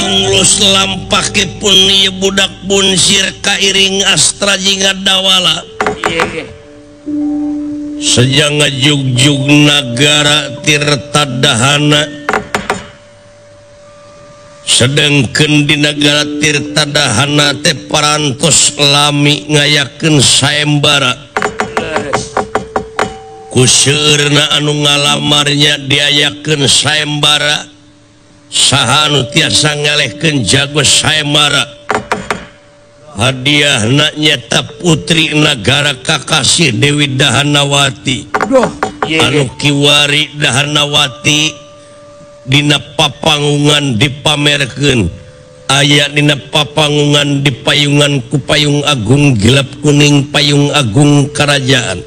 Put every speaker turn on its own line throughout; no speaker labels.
Tunglus lampakipun ieu budak bunsir kairing astra jingga dawala. Sejak ngajugjug nagara Tirta Dahana, sedengkeun di nagara Tirta Dahana teh parantos lami ngayakeun sayembara. Ku seueurna anu ngalamarnya diayakeun sayembara, saha anu tiasa ngalehkeun jago sayembara. Hadiahna nyata putri nagara kakasih Dewi Dahanawati. Anu kiwari Dahanawati dina papangungan dipamerkeun, aya dina papangungan di payungan ku payung agung gelap kuning payung agung kerajaan.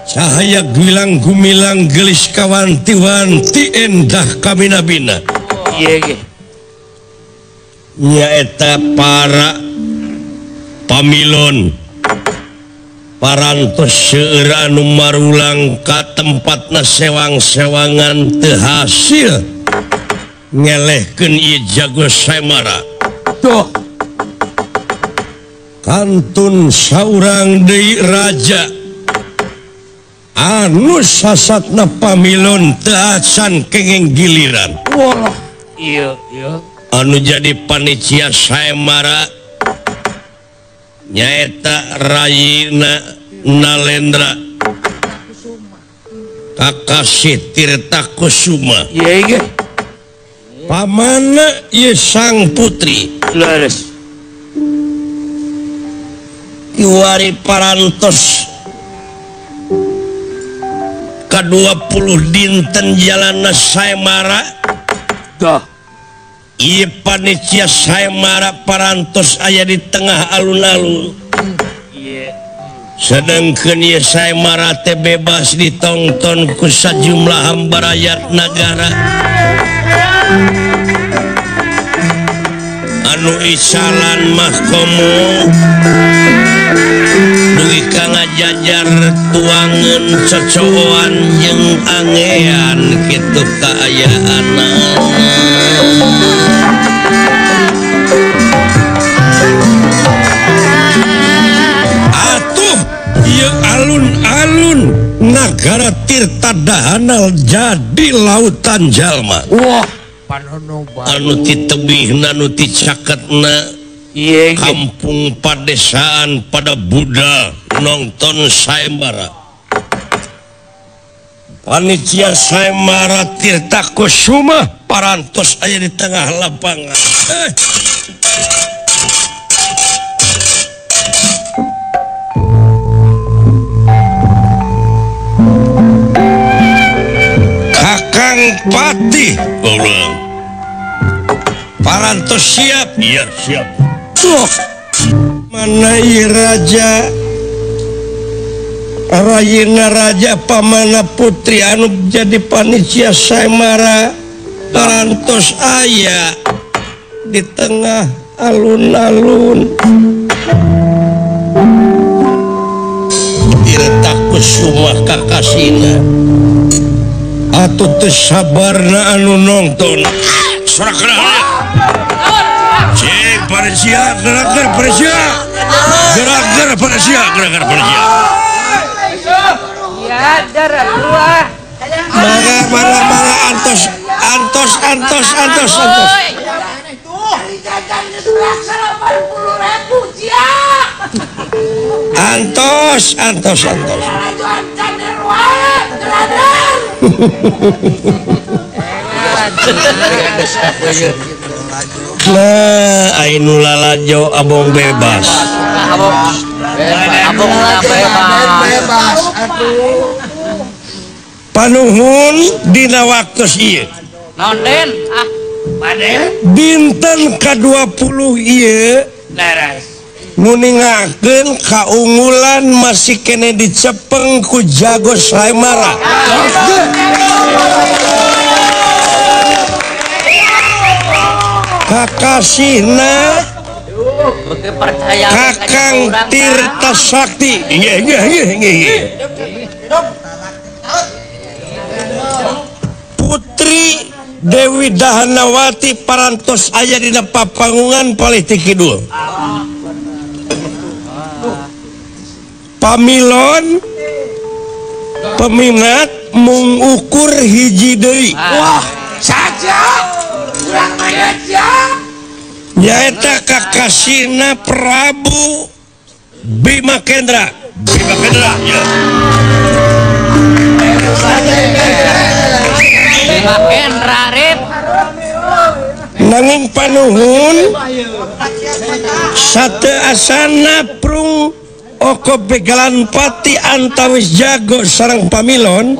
Cahaya gilang gumilang gelis kawanti-wanti endah kaminabina. Nyaeta para pamilon parantos seueur anu marulang ka tempatna sewang-sewangan teu hasil ngelehkeun ieu jago sayembara. Tuh kantun saurang deui raja anu sasatna pamilon teu acan kenging giliran.
Wah, iya iya.
Anu jadi panitia sayembara nyaeta Rayina Nalendra kakasih Tirta Kusuma. Pamana ieu sang putri.
Leres.
Kiwari parantos ka-20 dinten jalana sayembara.
Dah.
Ieu panitia sayembara parantos aya di tengah alun-alun. Sedengkeun ieu sayembara teh bebas ditongton ku sajumlah hamba rakyat nagara. Anu isalan mah komo dugi ka ngajajar tuangeun cocoan jeung angean kitu kaayaanna. Atuh ieu alun-alun nagara Tirta Dahana jadi lautan jalma.
Wah,
anu ti tebihna nu ti caketna kampung padesaan pada Buddha nonton sayembara. Panitia sayembara Tirta Kusuma parantos aya di tengah lapangan. Kakang Patih parantos siap. Iya siap. Tuh mana raja Rayina raja pamana putri anu jadi panitia sayembara parantos aya di tengah alun-alun Tirta Kusuma kakasina. Atuh teu sabarna anu nonton. Cek panitia gerak-gerak panitia. Gerak-gerak panitia, gerak-gerak panitia.
Ya, darah dua.
Mara mara mara antos antos antos antos antos. Antos antos antos. Nah, ainu lalajo abong bebas.
Abong bebas.
Panuhun dina waktu ieu.
Naon Den? Ah, paden.
Dinten ka-20 ieu.
Leres.
Nguningakeun kaunggulan masih kene dicepeng ku jago sayembara. Kakasihna Kakang Tirta Sakti. Nggih nggih nggih nggih. Putri Dewi Dahanawati parantos aya dina papangungan politik kidul. Pamilon peminat mung ukur hiji deui.
Wah, saja urang mayat ya.
Nyaeta kakasihna Prabu Bima Kendra. Bima Kendra ya.
Bima Kendra rip.
Nanging panuhun sate asana prung oko begalan pati antawis jago sareng pamilon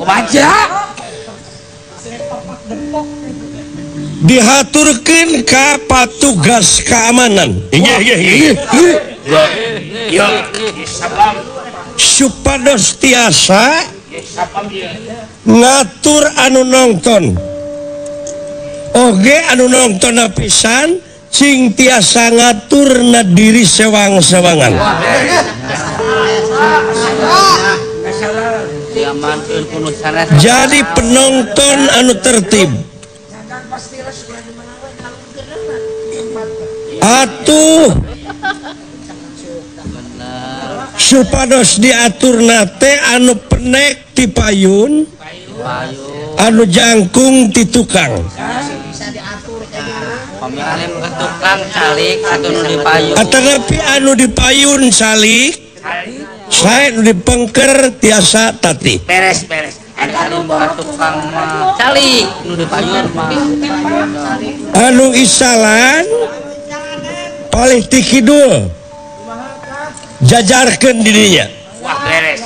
dihaturkeun ka patugas keamanan. Supados tiasa ngatur anu nonton oge anu nonton pisan cing tiasa ngaturna diri sewang-sewangan. Jadi penonton anu tertib atuh supados diatur nate anu penek ti payun anu jangkung ti tukang. Atanapi anu dipayun salik saya nu dipengker tiasa tati
beres-beres anu tukang calik nu dipayun mah
anu isalan palih ti kidul jajarkeun dirinya.
Wah beres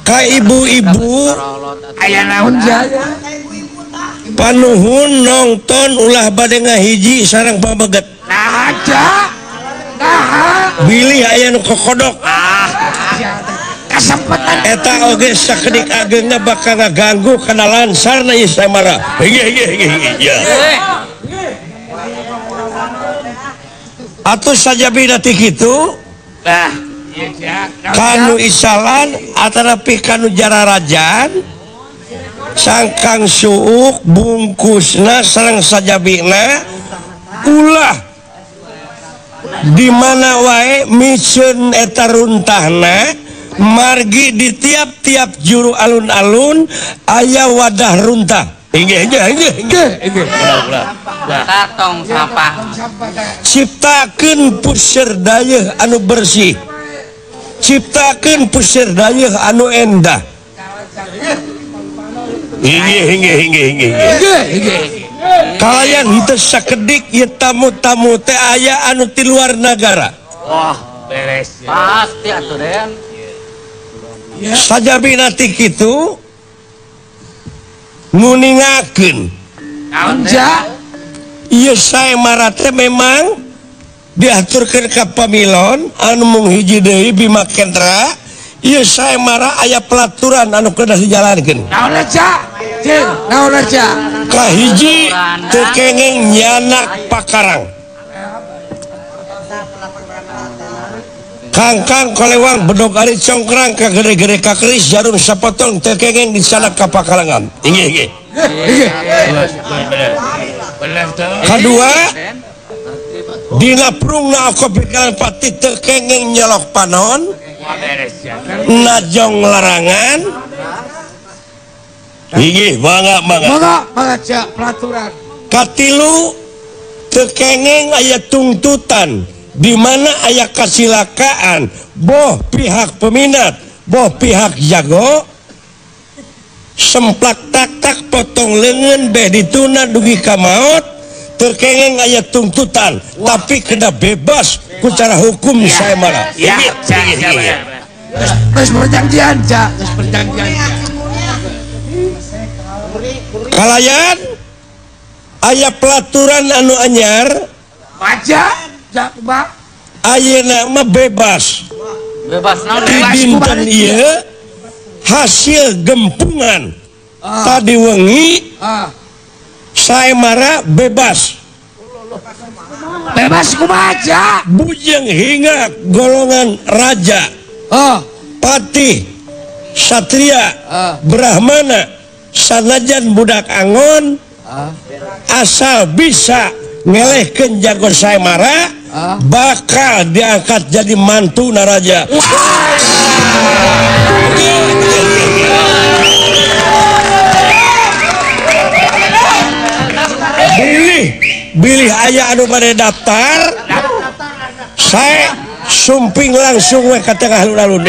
ka ibu-ibu
aya naon jaya
panuhun nonton ulah bade ngahiji sareng pameget.
Nah aja nah
bilih aya nu kokodok
ah kasempatan
eta oge sakedik ageungna bakal ngaganggu kana lansarna ieu samara. Hingih ya. Atuh sajabina ti kitu
nah
kanu isalan atanapi kanu jararajan sangkang suuk bungkusna sareng sajabina ulah di mana wae miceun eta runtahna margi di tiap-tiap juru alun-alun aya wadah runtah. Inggih inggih inggih inggih.
Tong sampah.
Ciptakeun puseur dayeuh anu bersih. Ciptakeun puseur dayeuh anu endah. Inggih inggih inggih inggih.
Inggih.
Kalayan henteu sakedik ieu tamu-tamu teh aya anu ti luar nagara.
Wah, beres. Pasti atuh Den.
Sajabina ti kitu nguningakeun.
Naon ja?
Ieu saemara teh memang diaturkeun ka pamilon anu mung hiji deui Bima Kendra. Ieu saemara aya pelaturan anu kedah dijalankeun.
Naon ja? Cing, naon ja?
Kahiji teu kenging nyanak pakarang. Kangkang kolewang bedog ari congkrang ka gede-gede ka keris jarum sapotong teu kenging disanak ka pakarangan. Inggih inggih.
Inggih.
Kadua dina prungna oko bekalan pati teu kenging nyolok panon najong larangan. Inggih mangga mangga.
Mangga mangga ja pelaturan.
Katilu teu kenging aya tungtutan di mana aya kasilakaan boh pihak peminat boh pihak jago semplak tak tak potong lengan beh dituna dugi ka maot teu kenging aya tuntutan. Wah. Tapi kena bebas ku cara hukum ya. Saya marah
ya, ya. Terus perjanjian ja terus perjanjian
kalayan aya pelaturan anu anyar
aja
ayeuna mah bebas.
Bebas naon?
Di dinten ieu hasil gempungan tadi wengi saemara bebas.
Bebas kumaha aja?
Bujeng hingga golongan raja, patih, satria, brahmana, Sanajan budak angon asal bisa ngelehkeun jago Saemara bakal diangkat jadi mantu naraja. Bilih aya anu bade daftar, saya sumping langsung we ka tengah alun-alun.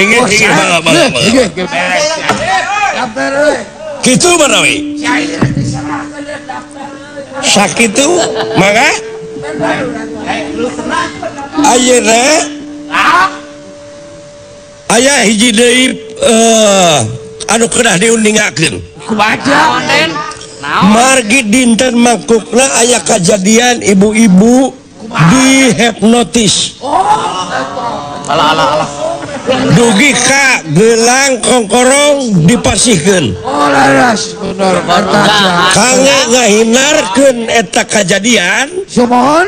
Kitu manawi. Sakitu mangga ayeuna aya hiji deui anu kedah diundingakeun.
Kumaha?
Margi dinten mangkukna aya kajadian ibu-ibu dihipnotis. Dugi ka gelang kongkorong dipasihkeun. Kangge ngahinarkeun eta kajadian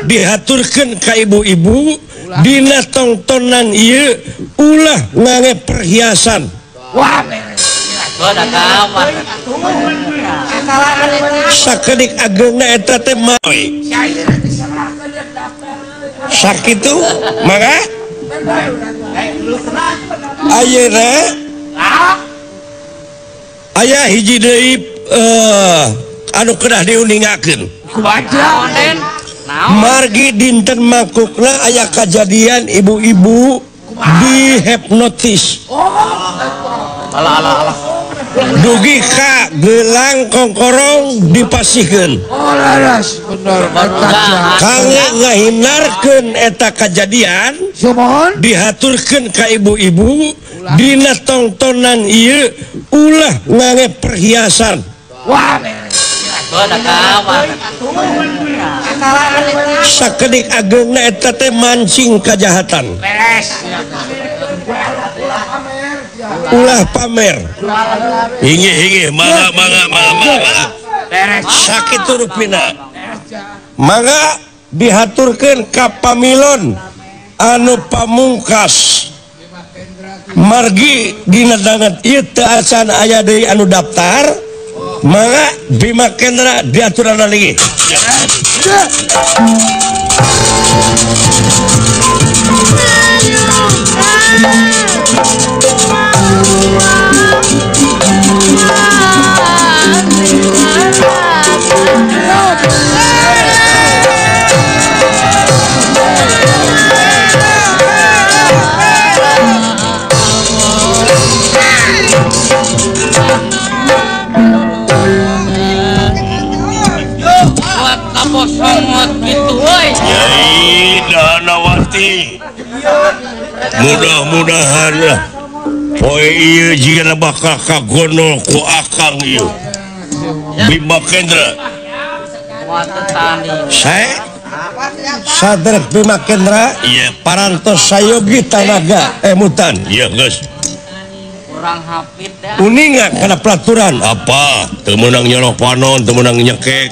dihaturkeun ka ibu-ibu dina tongtonan ieu ulah ngangge perhiasan. Sakedik ageungna eta teh mawi. Sakitu mangga ayeuna aya hiji deui anu kedah diuningakeun. Margi dinten mangkukna aya kajadian ibu-ibu dihipnotis. Dugi ka gelang kongkorong dipasihkeun. Kangge ngahinarkeun eta kajadian dihaturkeun ka ibu-ibu dina tongtonan ieu ulah ngangge perhiasan. Sakedik ageungna eta teh mancing kajahatan. Ulah pamer. Inggih mangga mangga mangga mangga. Sakitu rupina. Mangga dihaturkeun ka pamilon anu pamungkas. Margi dina danget ieu teu acan aya deui anu daftar, mangga Bima Kendra diaturan lagi. Nyai Danawati, mudah-mudahan lah poe ieu jigana bakal kagonol ku akang ieu Bima Kendra. Saya sadar Bima Kendra, iya parantos sayogi tanaga emutan, iya geus. Uninga kana pelaturan apa? Teu meunang nyolok panon, teu meunang nyekek,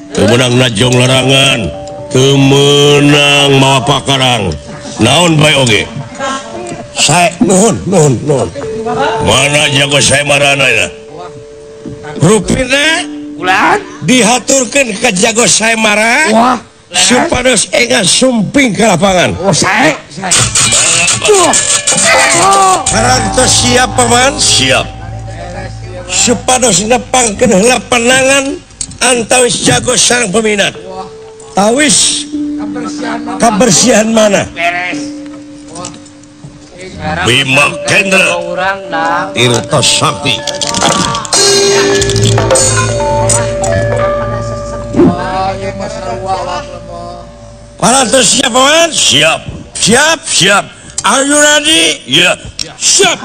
teu meunang najong larangan, teu meunang mawa pakarang. Naon bae oge? Saya nuhun nuhun nuhun. Mana jago Saemarana ya? Rupina dihaturkeun ka jago Saemara supados enga sumping ke lapangan.
Oh, sae.
Parantos siap paman? Siap. Supados nepangkeun heula panangan antawis jago sareng peminat. Tawis kebersihan mana? Bima Kendra Tirta Sakti. Parantos siap paman? Siap. Siap, siap. Are you ready? Yeah. Siap.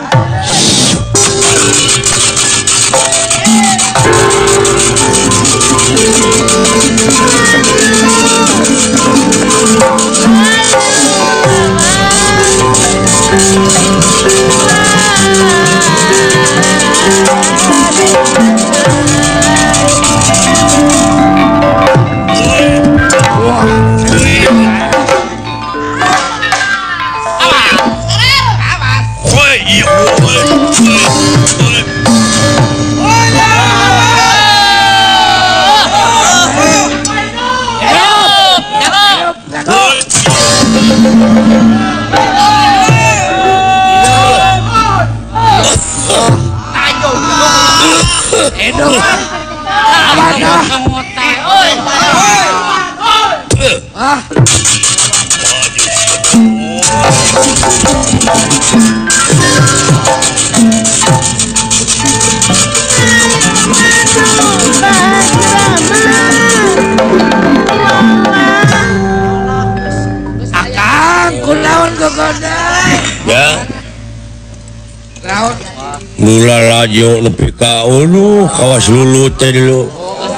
Lula laju nepi ka uluh kawas lulu teh dulu.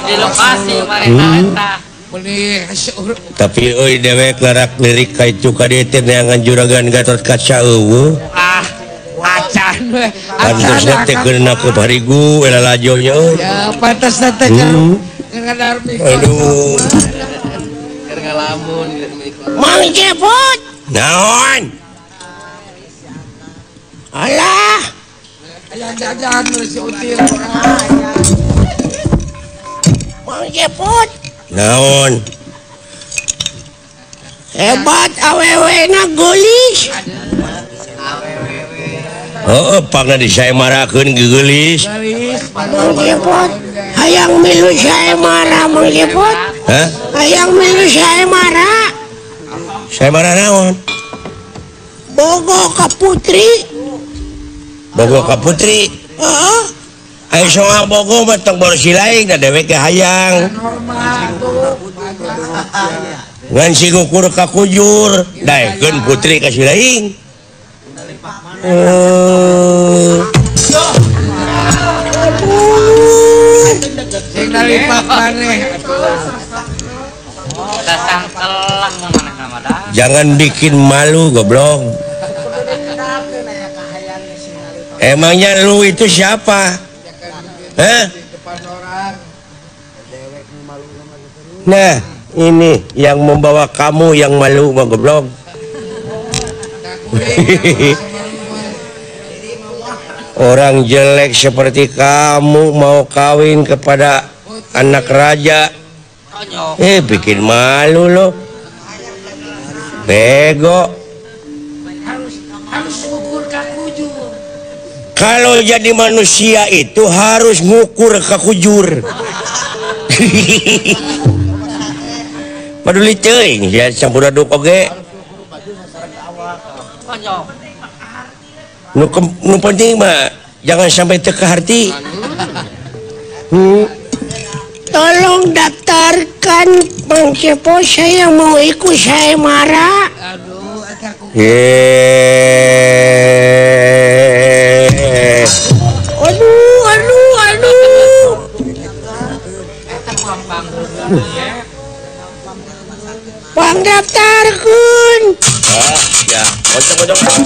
Di lokasi manehna eta.
Tapi euy dewek larak lirik ka itu ka dieu teh neangan juragan Gatot Kaca eueuh.
Ah, acan we.
Pantasna teh keuna ke barigu eta lalajo nya euy.
Ya, pantasna teh keur ngadar
Aduh.
Keur ngalamun
Mang Cepot. Naon? Alah.
Aya jajan si Util.
Mang Cepot. Naon? Hebat awewena geulis. Heeh, pangna disaemarakeun geulis. Mang Cepot, hayang milu saemara Mang Cepot. Hah? Hayang milu saemara. Saemara naon? Bogo ka putri. Bogo ka putri. Heeh. Ayo soal bogo mah tong boros lain da dewek ge hayang. Ngan si ngukur ka kujur, daekeun putri ka si lain.
Sing nalipat maneh.
Jangan bikin malu goblok. Emangnya lu itu siapa? Hah? Nah, ini yang membawa kamu yang malu mah goblok. Orang jelek seperti kamu mau kawin kepada anak raja. Bikin malu lo. Bego. Kalau jadi manusia itu harus ngukur kakujur. Paduli teuing ya campur aduk oge. Nu penting mah jangan sampai teu kaharti. Tolong daftarkan Bang Cepot, saya mau ikut saemara.
Aduh,
aduh, aduh, aduh. Bang daftarkan. Ah, ya, kocok-kocok.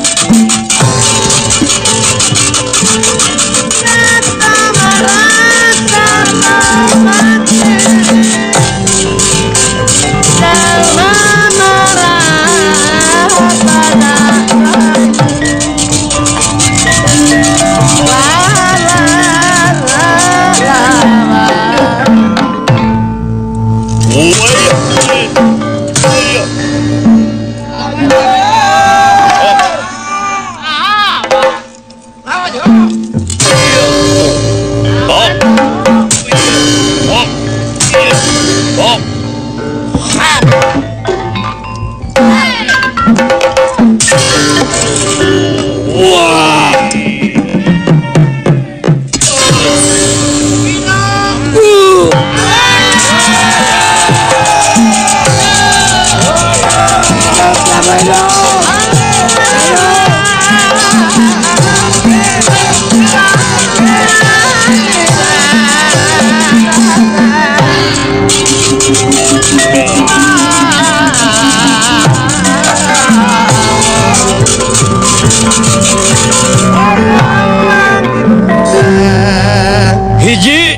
Hiji,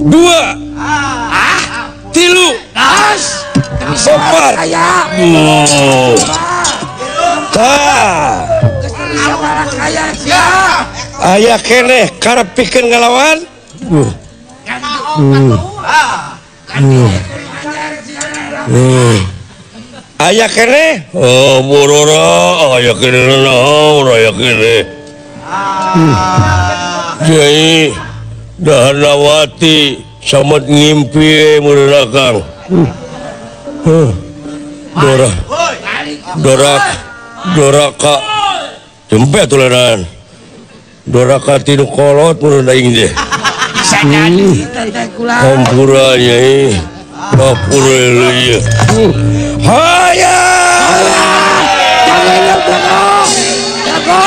dua, tilu, empat, aya keneh karep pikeun ngalawan. Aya keneh, oh borora, aya keneh naon, aya keneh. Jadi Dahanawati samet ngimpi meureun Kang. Dora Doraka Doraka jempe atuh. Doraka tinu kolot meureun aing teh.
Bisa jadi teh kula.
Hampura nyai. Hampura ieu. Haya.
Jago.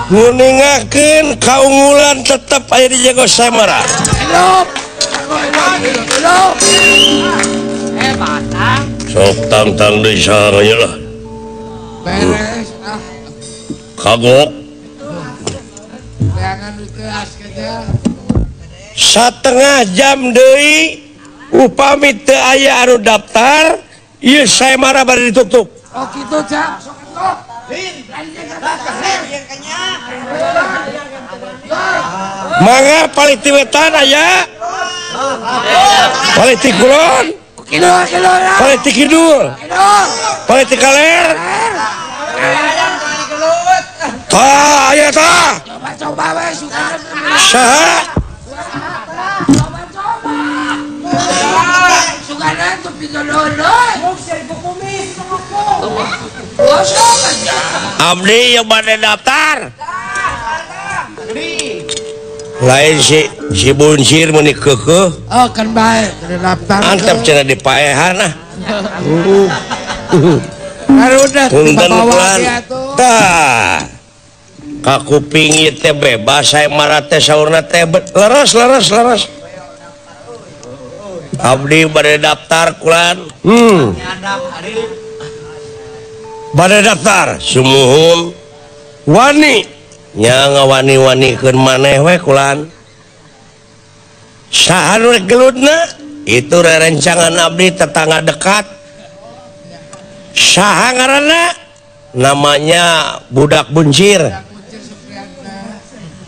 Nguningakeun kaunggulan tetep aya di jago Sayembara.
Hidup. Hidup.
Sok tangtang deui saha lah.
Beres ah.
Kagok.
Jangan dikeas kejar.
Satengah jam deui upami teu aya anu daftar, ieu sayembara bade ditutup.
Oh kitu Cak, sok atuh.
Mangga palih ti wetan aya. Palih ti kulon. Palih ti kidul. Palih ti kaler. Tah aya tah.
Coba we suka.
Saha?
Coba-coba. Sugana tuh pidololoi.
Abdi yang bade daftar. Lain si Buncir meuni keukeuh.
Oh kan bae daftar.
Antep cenah dipaehan ah.
Karudah dibawa dia tuh.
Tah. Ka kuping ieu teh bebas sayembara teh saurna teh leres leres leres. Abdi bade daftar kulan. Bade daftar sumuhun wani nya ngawani-wanikeun maneh we kulan. Saha nu rek geludna? Itu rerencangan abdi tetangga dekat. Saha ngaranna? Namanya Budak Buncir.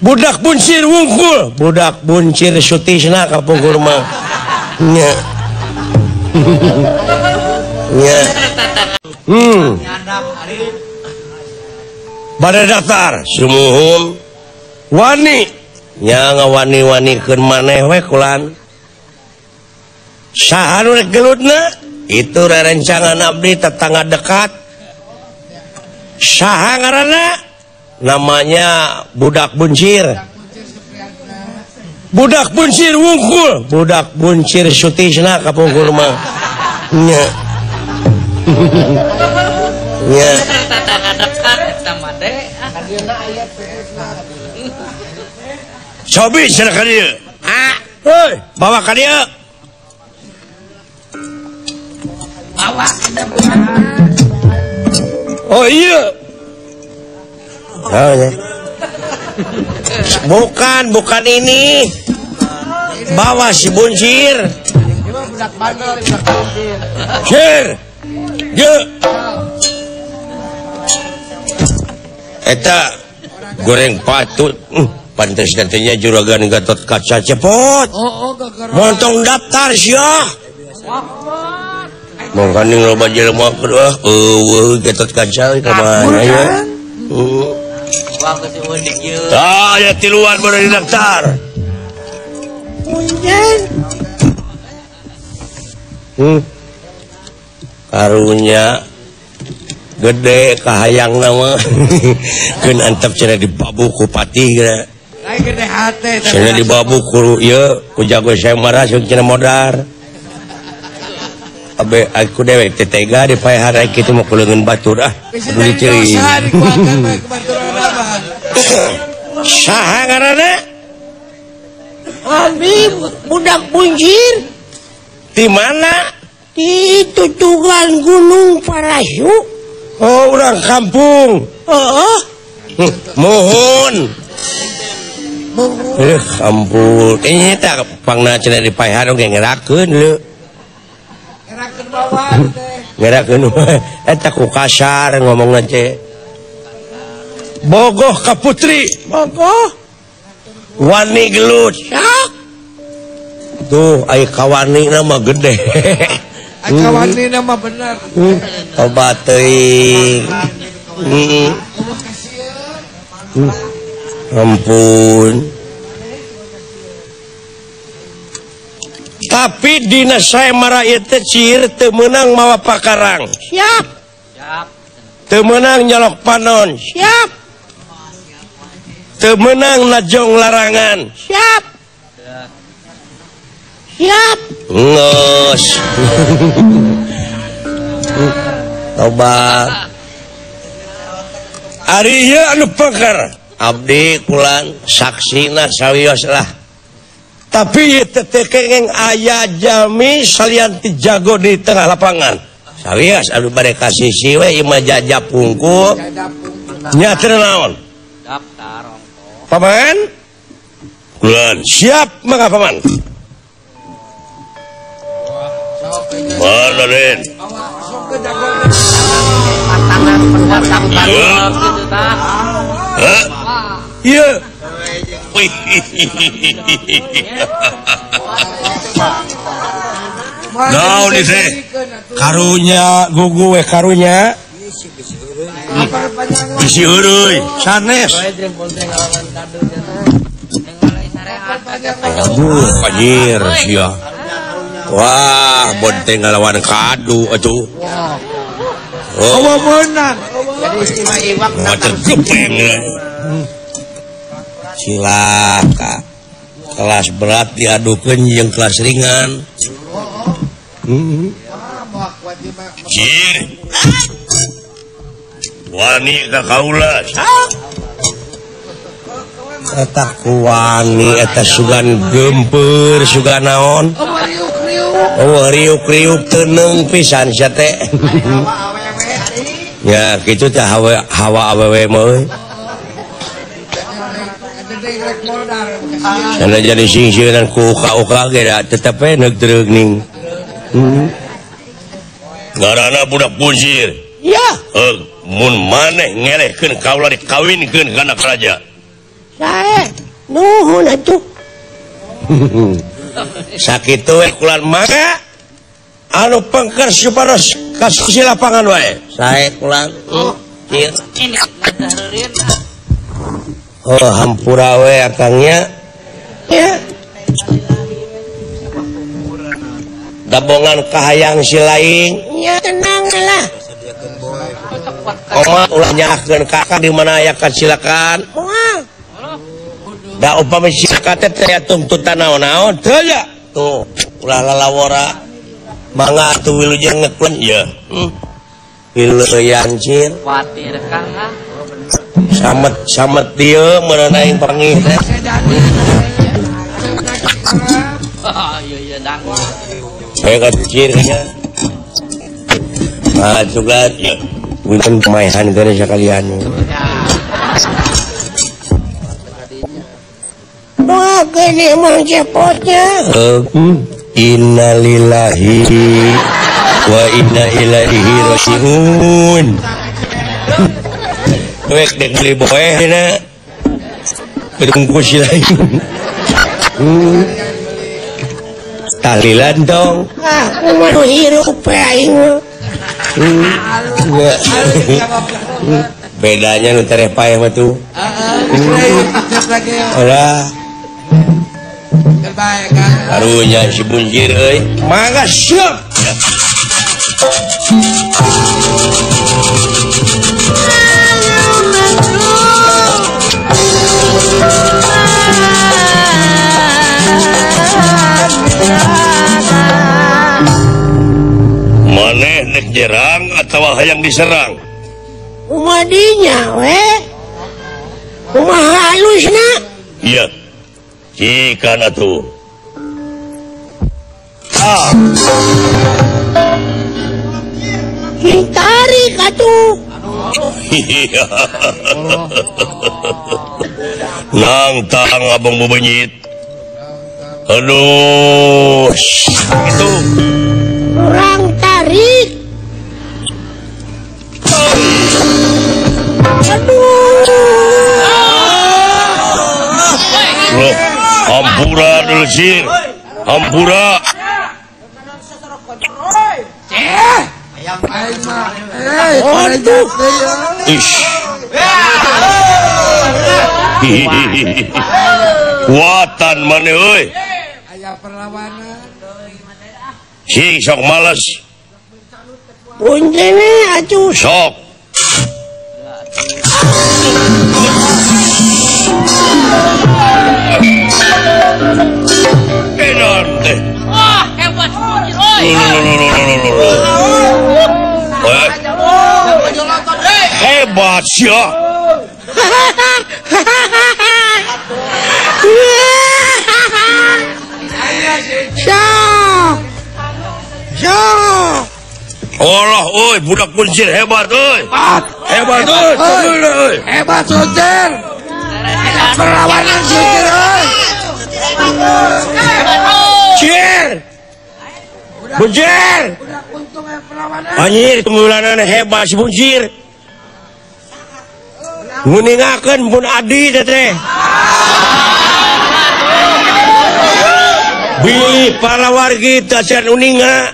Budak Buncir wungkul, Budak Buncir Sutisna kapungkur mah. Nya. Nya. Bade daftar sumuhun wani nya ngawani-wanikeun maneh we kulan. Saha nu rek geludna? Itu rerencangan abdi tetangga dekat. Saha ngaranna? Namanya Budak Buncir. Budak Buncir wungkul, Budak Buncir Sutisna kapungkur mah. Nya. Nya. Cobi cenah ka dieu. Ah, heuy, bawa ka dieu.
Bawa.
Oh iya. Oh, ya. Bukan, bukan ini. Bawa si Buncir. Sir. Ye. Eta goreng patut. Pantes nantinya juragan Gatot Kaca cepot. Montong daftar sia. Mangkaning loba jelema kedua, eueuh Gatot Kaca ka mana ya? Tah aya tiluan baru didaftar. Karunya gede kahayang nama. Keun antep cenah dibabu ku patih geura.
Lain gede hate
cenah dibabu ku ieu ku jago sayembara cenah modar. Abe aku dewek teh tega dipaehan ai kitu mah kuleungeun batur ah. Kudu diceurik. Saha ngaranna?
Abi Budak Buncir.
Di mana?
Di tutugan Gunung Parahu.
Oh, orang kampung.
Heeh.
Mohon. Ampun. Ini tak pangna cenah dipaehan oge ngerakeun leu.
Ngerakeun bawa teh.
Ngerakeun eta ku kasar ngomongna teh. Bogoh ka putri,
bogoh.
Wani gelut. Tuh ai kawani mah gede.
Ai kawani mah bener.
Tobat teuing. Ampun. Tapi dina sayembara ieu teh cir teu meunang mawa pakarang.
Siap.
Siap.
Teu meunang nyolok panon.
Siap.
Teu meunang najong larangan.
Siap. Siap.
Ngeus. Tobat. Ari ieu anu pengker. Abdi kulan saksina sawios lah. Tapi ieu teh kengeng aya jalmi salianti jago di tengah lapangan. Sawios anu bade ka sisi we ieu mah jajap pungkul. Nya teu naon?
Daftar ongko.
Paman? Kulan siap mangga paman. Mana Den?
Patangan pendatang baru gitu tah.
Hah? Iya. Naon ieu teh? Karunya gugu we karunya. Bisi heureui sanes. Aduh, anjir sia. Wah, bonteng ngalawan kadu atuh.
Oh, meunang.
Jadi istimewa iwak
gepeng. Cilaka. Kelas berat diadukeun jeung kelas ringan. Cir. Wani ka kaula. Eta kuwani eta sugan geumpeur sugan naon? Oh, riuk-riuk teneng pisan sia teh. Ya, kitu teh hawa awewe mah euy. Sana jadi singsieunan ku uka-uka ge da tetep we neug-dreug ning. Ngaranna budak buncir.
Ya.
Mun maneh ngelehkeun kaula dikawinkeun kana raja.
Sae, nuhun atuh.
Sakitu we kulan maka anu pengker supados ka sisi lapangan wae. Sae kulan. Cir. Oh, hampura we akangnya.
Ya.
Gabongan kahayang si laing.
Ya tenang lah.
Oma ulah nyalahkeun kakak di mana aya kasilakan.
Moal.
Da upami silaka teh teh tuntutan naon-naon teu ya. Tuh, ulah lalawora. Mangga atuh wilujeng ngeklen ieu. Wilujeng cir.
Kuatir Kang ah.
Samet-samet dieu meureun aing pangih teh.
Oh, iya iya dang.
Saya kecil nya. Ah, juga ya. Punten kemaehan geuning sakalian.
Wah, gini emang cepotnya.
Innalillahi wa inna ilaihi rajiun. Wek dek beli boeh dina. Bungkus lain. Tahlilan dong.
Ah, kumaha hirup aing.
Bedanya nu tereh paeh mah tuh. Heeh. Karunya si Bunjir euy. Mangga siap. Maneh nek nyerang atawa hayang diserang?
Kumadinya we. Kumaha halusna?
Iya. Cikan atuh. Ah.
Tarik atuh.
Nangtang abang bebenyit. Aduh, itu.
Kurang tarik. Aduh.
Loh, hampura dulu sir. Hampura.
Aduh.
Ish. Kuatan mana euy?
Aya perlawanan.
Sing sok males.
Punten atuh.
Sok. Edan teh.
Wah, hebat euy.
Hebat sia. Allah, oi, budak kuncir hebat, oi. Hebat, oi.
Hebat kuncir. Perlawanan kuncir, oi.
Cir. Buncir. Anjir, pengulanan hebat si buncir. Nguningakeun pun adi teh. Bilih para wargi tacan uninga.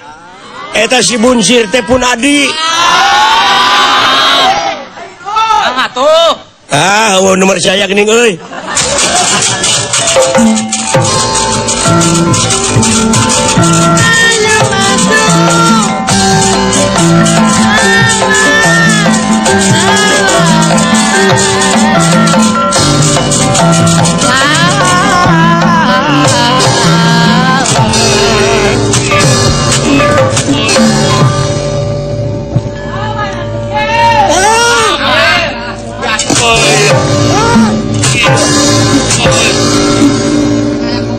Eta si buncir teh pun adi.
Ah tuh.
Ah, eueuh nomor saya geuning euy.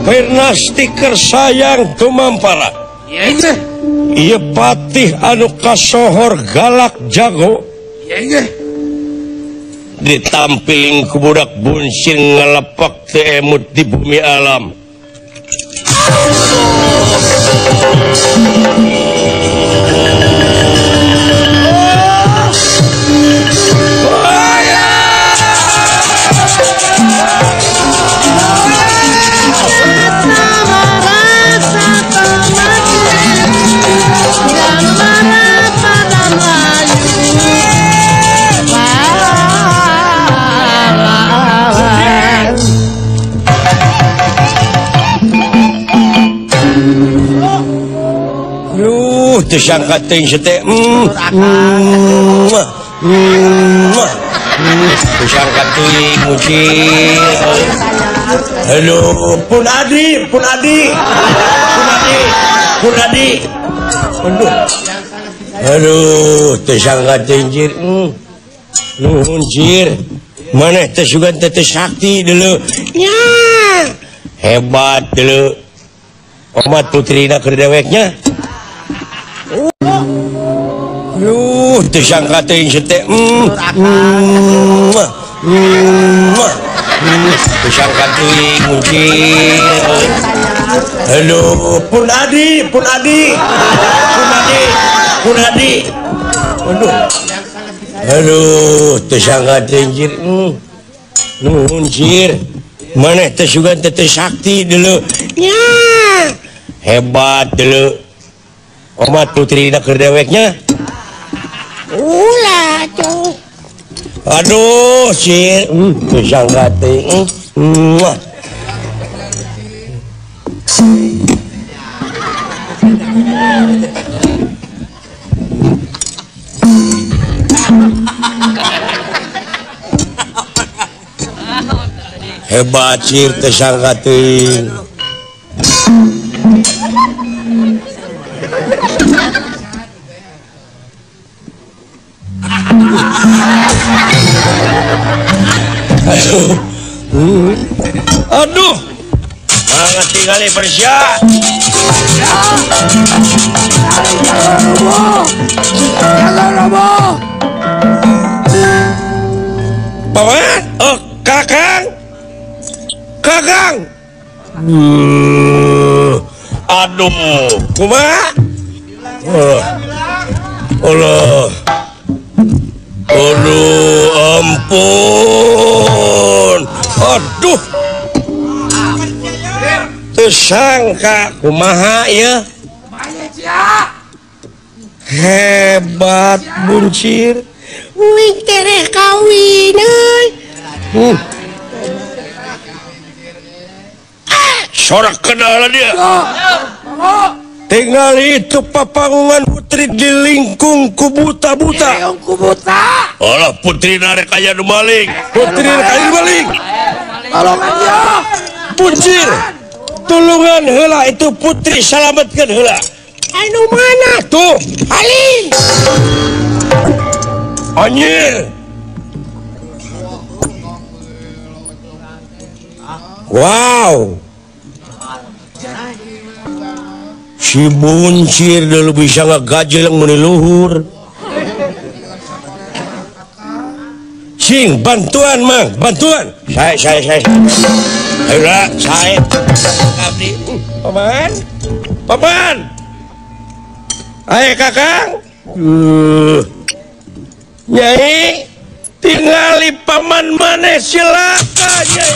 Karena stiker sayang tumampara. Ieu patih anu kasohor galak jago. Ditampiling ku budak buncir ngelepak teu emut di bumi alam. Tersangka teuing teh. Tersangka teuing mucir. Halo, pun adi, pun adi. Pun adi, pun adi. Aduh. Aduh, tersangka teuing jir. Nuhun jir. Maneh teh sugan teh sakti dulu. Nya. Hebat dulu. Omat putrina keur deweknya. Aduh, tersangka teuing teh. Tersangka teuing muncir. Halo, pun adi, pun adi. Pun adi, pun adi. Aduh. Aduh, tersangka teuing jir. Nuhun jir. Maneh teh sugan teh sakti dulu. Nya. Hebat dulu. Omat putrina keur deweknya.
Ulah tuh.
Aduh, sir, tersangka teuing. Hebat sir, tersangka teuing. Aduh, aduh, banget tinggal Persia. Paman, oh kakang, kakang. Aduh, kumaha? Allah. Aduh, ampun. Aduh. Tersangka kumaha ya? Hebat buncir.
Wing tereh kawin euy.
Sorak kenal dia. Tinggal itu papangungan putri di lingkung kubuta-buta.
Kubuta.
Alah putri narek aya nu maling. Putri narek aya nu maling.
Tolongan ya.
Buncir. Tulungan heula itu putri salametkeun heula.
Anu mana?
Tuh,
paling.
Anjir. Wow. Si buncir dulu bisa ngagajeleng meni luhur. Sing bantuan mang, bantuan. Saya. Ayolah, saya. Abdi. Paman. Paman. Ayo kakang. Nyai, tingali paman maneh silaka nyai.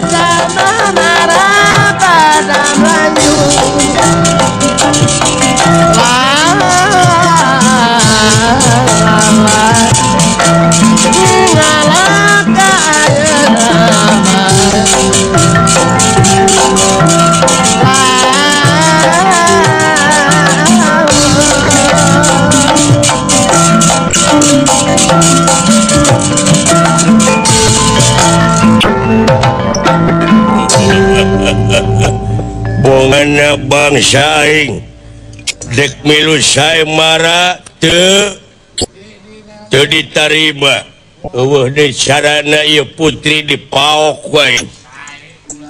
Sama marah pada Melayu.
Bongana bangsa aing dek milu sayembara teu teu ditarima. Eueuh deui carana ieu putri dipaok wae.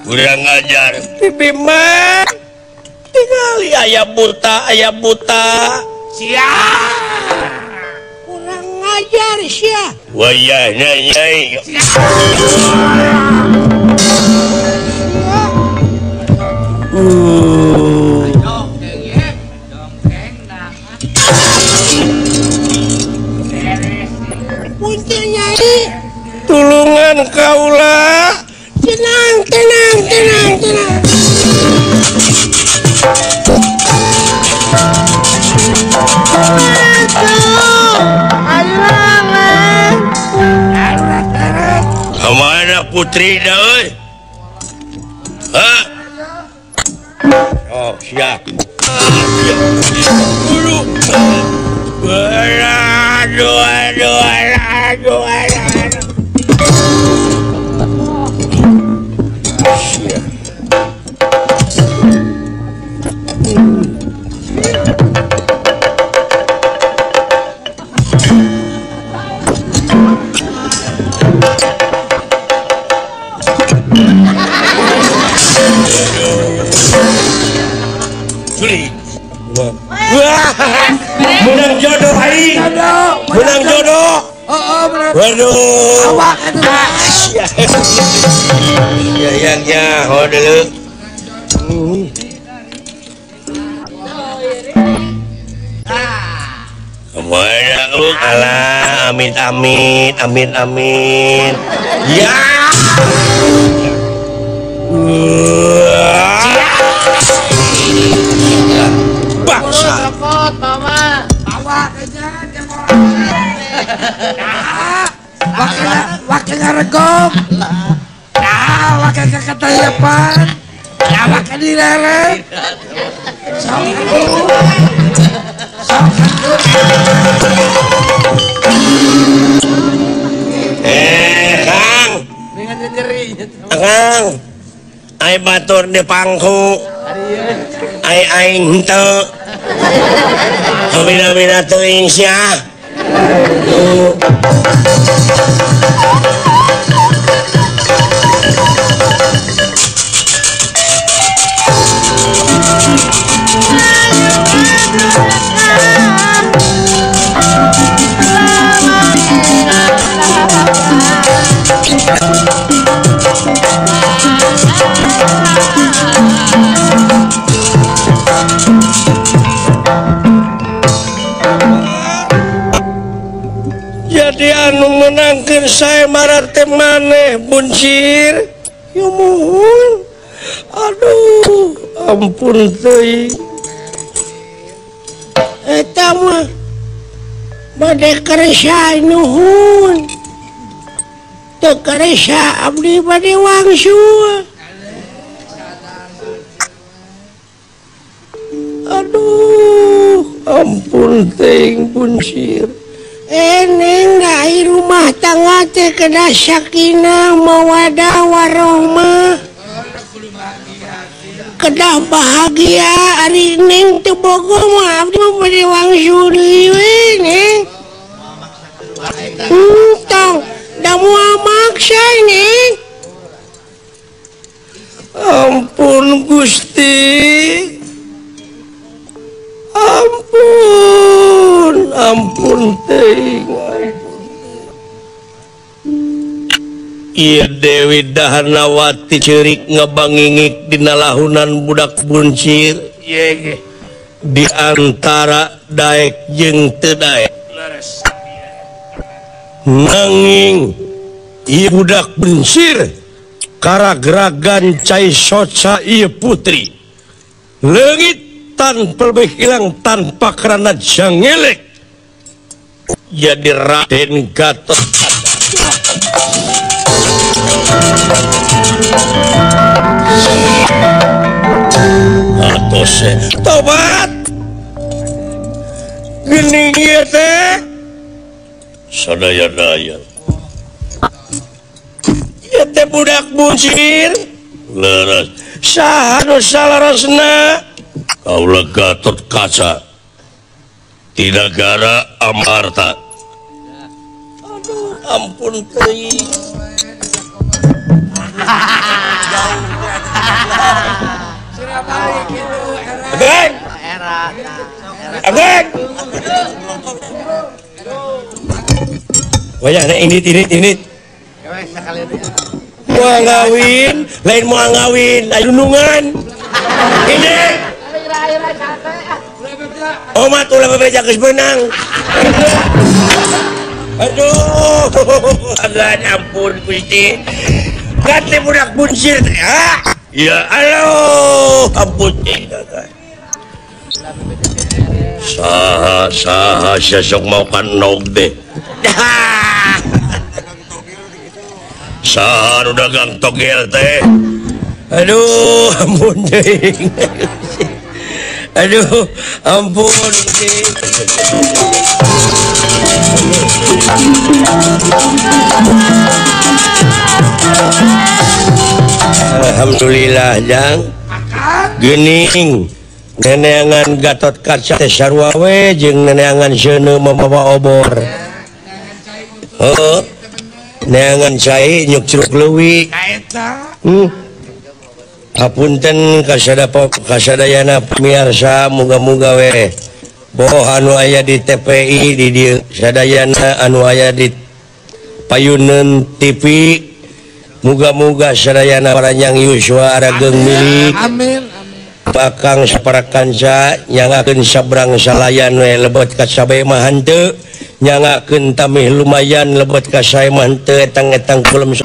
Kurang ajar. Bima tingali aya buta, aya buta.
Sia.
Kurang ajar sia.
Wayahna nyai. Tulungan kaula.
Tenang, tenang, tenang, tenang.
Kemana putri dah, oi? Hah? Oh, siap. Aduh, aduh, aduh, aduh. Menang jodoh aing. Menang jodoh. Waduh.
Awak atuh.
Ya ya ya, ho dulu. Kemana lu? Alah, amit amit, amit amit. Ya. Bangsa.
Wakil ngaregok, nah wakil keketayapan, nah wakil direret, sok sok.
Kang, Kang, ai batur di pangku, ai aing henteu, bina-bina teuing sia. Jadi anu menangkeun sayembara teh maneh buncir. Ya muhun. Aduh, ampun teuing.
Eta mah bade karesa nuhun. Teu karesa abdi bade wangsul.
Aduh, ampun teuing buncir.
Neng dai rumah tangga teh kedah sakinah mawadah warohmah. Kedah bahagia ari neng teu bogo mah abdi mah bade wangsul deui we neng. Tong da moal
Ampun teuing. Ieu Dewi Dahanawati ceurik ngabangingik dina lahunan budak buncir. Di antara daek jeung teu daek. Nanging ieu budak buncir karagragan cai soca ieu putri. Leungit tanpa lebih hilang tanpa karena jangelek. Jadi Raden Gatot Atos tobat geuning ieu teh sadaya-daya ieu teh budak buncir leres saha nu salarasna kaula Gatot Kaca Tinagara Amarta. Aduh ampun teuing. Ageng. Ageng. Wayah ini. Moal ngawin, lain moal ngawin, ayunungan. Ini. Omat ulah bebeja geus beunang. Aduh, agan ampun Gusti. Ganti budak buncir teh. Ya Allah, ampun teh. Saha saha sesok mau kan nog deh. Saha nu dagang togel teh. Aduh, ampun teh. Aduh, ampun. Alhamdulillah jang. Geuning neneangan Gatot Kaca teh sarua we jeung neneangan seuneu mamawa obor. Heuh. Neangan cai nyuk curug leuwi. Hapunten kasadayana pamiarsa muga-muga we boh anu aya di TPI di dieu sadayana anu aya di Payuneun TV muga-muga sadayana paranjang yuswa arageung milik.
Amin.
Bakang saparakanca nyangakeun sabrang salayan we lebet ka sabe mah henteu nyangakeun tamih lumayan lebet ka sae mah henteu etang-etang kulem.